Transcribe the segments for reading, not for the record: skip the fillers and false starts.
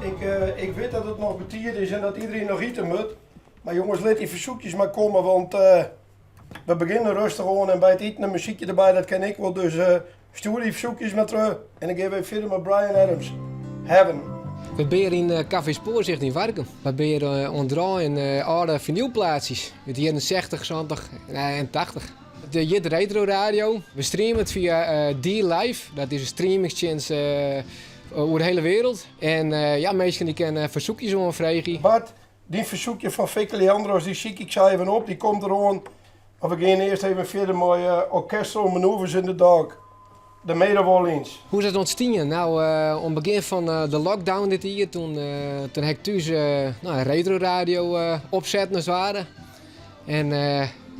Ik, eh, ik wit dat it noch betiid is en dat iedereen noch ite moat. Mar jonges, lit dy fersoekjes mar komme, want eh, we begjinne rêstich oan en by it iten in muzykje derby, dat kin ek wol. Dus eh, stjoer dy fersoekjes mar troch en dan gean we fierder mei Bryan Adams. Heaven. We binne yn Café Spoorzicht yn Warkum. We binne oan it draaien âlde vinylplaatsjes út de jierren 60, 70 en 80. It hjit Retro Radio. We streame it fia D-Live. Dat is in streamingstsjinst oer de hiele wereld. En ja, minsken dy kinne fersoekjes oanfreegje. Bart, dyn fersoekje fan Vicky Leandros dy syk ik sa even op, dy komt deroan. Mar we gean earst even fierder mei Orchestral Manoeuvres in the Dark, de Maid of Orleans. Hoe is dat ûntstien? Nou, oan it begjin fan de lockdown dit jier, toen, toen ha ik thús nou, in retro radio opsetten as it ware. En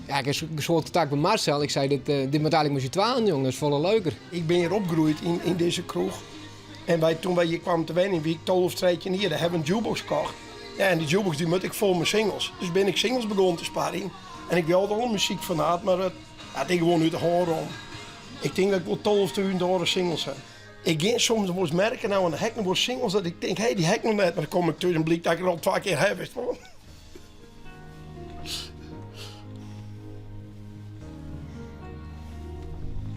ja, ik ha in soad kontakt mei Marcel. Ik sei, dit, dit moat eigenlik mei syn twaen, jong, dat is folle leuker. Ik bin hjir opgroeid yn, yn dizze kroech. En wy, toen wy hjir kwamen te wenjen, wie ik 12, 13 jier. Dêr hawwe we in jukebox kocht. Ja, en dy jukebox dy moat ek fol mei singles. Dus bin ik singles begûn te sparjen. En ik wie altyd al in muzykfanaat, mar it, ja, it is gewoan út de hân rûn. Ik tink dat ik wol 12.000 âlde singles ha. Ik gean soms wolris merken no en dan ha ik noch wol singles dat ik tink, hé, dy ha ik noch net. Mar dan kom ik thús en blykt dat ik er al twa kear ha, witst wol.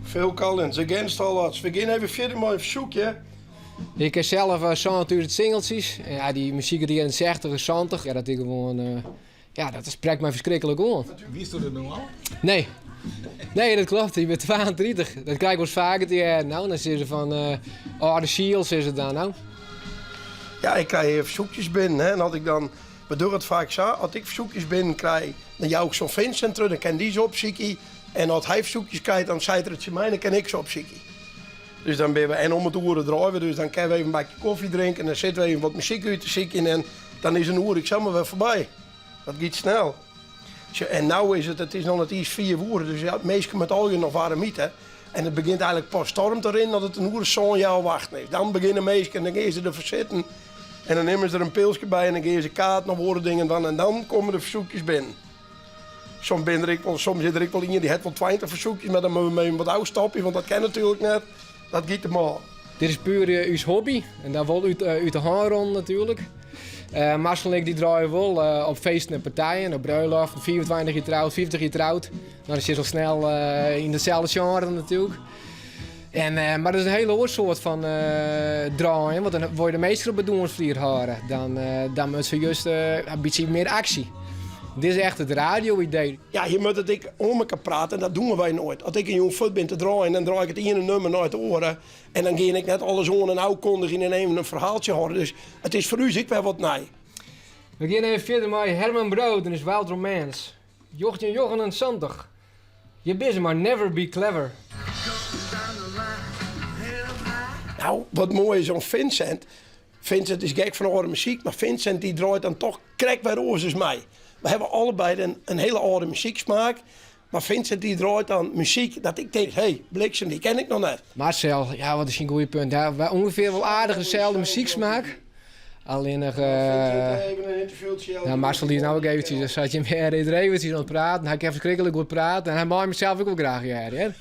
Phil Collins, Against All Odds. We gean even fierder mei in fersoekje. Ik ha sels 7000 singeltsjes. En ja, dy muzyk út de jierren 60 en 70, ja, dat is gewoan, eh, ja, dat sprekt my ferskriklik oan. Wiesto dat no al? Nee. Nee, dat klopt. Ik bin 32. Dat krij ik wolris faker te hearren. Nou, dan sizze se fan, eh, âlde siel, sizze se dan. Nou. Ja, ik krij fersoekjes binnen. Hè, en as ik dan, we dogge it faak sa, as ik fersoekjes binnen krij, dan jou ik se oan Vincent terug, dan kin dy se opsykje. En as hy fersoekjes krijt, dan seit er it tsjin my, dan kin ik se opsykje. Dus dan binne we, en om it oere draaie we, dus dan kinne we even in bakje kofje drinke en dan sitte we even wat muzyk út te sykjen en dan is in oere ek samar wer foarby. Dat giet snel. En no is it, it is noch net iens fiif oere, dus ja, minsken moatte allegear noch waarm ite. En it begjint eigenlik pas storm te rinnen as it in oere as sân, healwei achten is. Dan begjinne minsken, dan gean se derfoar sitten en dan nimme se der in pilske by en dan gean se kaarten of oare dingen dwaan en dan komme de fersoekjes binnen. Soms binne der ek wol, soms is der ek wol ien dy hat wol 20 fersoekjes, mar dan moatte we even wat ôfstopje, want dat kin natuerlik net. Dat giet te mâl. Dit is puer eh, ús hobby en dat wol út, eh, út de hân rûn natuerlik. Uh, Marcel en ik dy draaie wol uh, op feesten en partijen, op bruiloften, 25 jier troud, 50 jier troud. Nou, dan sit al snel uh, yn itselde sjenre natuerlik. En, uh, mar dat is in hiele oar soart fan uh, draaien, want dan wol je de measten op de dûnsflier hâlde. Dan, uh, dan moat se just in bytsje mear aksje. Dit is echt it radio-idee. Ja, je moatte it ek oan mekoar prate en dat dogge wy noait. As ik in jûn fuort bin te draaien, dan draai ik it iene nummer nei it oare. En dan gean ik net alles oan en ôfkondigjen en even in ferhaaltsje hâlde. Dus it is foar ús ek wer wat nij. We gean even fierder mei Herman Brood en his Wild Romance. 1979. Je binne mar Never Be Clever. Nou, wat moai is oan Vincent. Vincent is gek fan âlde muzyk, mar Vincent dy draait dan toch krekt wer oars as my. We hawwe allebeide in, in hiele âlde muzyksmaak. Mar Vincent dy draait dan muzyk dat ik tink, hé, bliksem, dy ken ik noch net. Marcel, ja, wat is syn goede punt? Ja, wy ûngefear wol aardich deselde muzyksmaak. Allinnich, uh, Even in interviewtsje. nou, Marcel dy is nou ek eventsjes, dan seit jim hear, is er eventsjes oan it praten. Hy kin ferskriklik goed prate en hy mei himsels ek wol graach hearre, hear.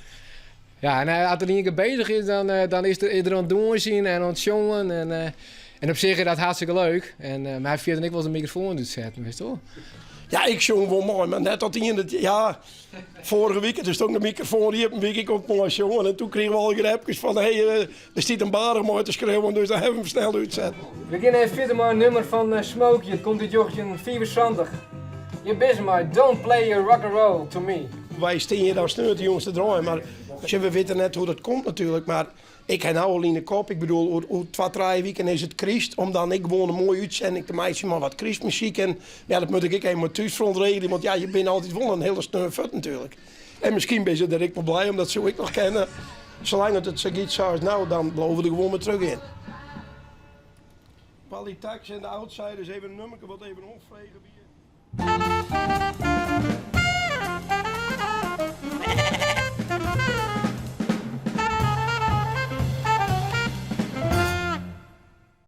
Ja, en as er ien kear beuzich is, dan, eh, dan is er, is er oan it dûnsjen en oan it sjongen. En, eh, en op sich is dat hartstikke leuk. En, eh, mar hy fierder ek wol de mikrofoan útsetten, witst wol. Ja, ik sjong wol mei, mar net dat ien it. Ja, foarige wike toen stong de mikrofoan iepen, wie ik op mei sjongen en toen krigen we al grapkes fan hé, hey, der stiet in baarch mei te skriuwen, dus dan hawwe we him snel útsetten. We gean even fierder mei in nummer fan uh, Smokie. It komt út 1975. Hjir binne se mei Don't Play Your Rock and Roll to Me. Wy stean hjir dan sneontejûns te draaien, mar sjoch, we witte net hoe't dat komt natuerlik, mar ik ha no al yn de kop, ik bedoel, oer, oer twa, trije wiken is it kryst, om dan ek gewoan in moaie útsending te meitsjen mei wat krystmuzyk en ja, dat moat ik ek even mei thúsfront regelje, want ja, je binne altyd wol in hiele sneon fuort natuerlik. En miskien binne se der ek wol blij om, dat soe ek noch kinne. Salang't it sa giet sa as no, dan bliuwe we der gewoan mei trochgean. Pali Tax en de Outsiders, even in nummerke wat even oanfrege wie.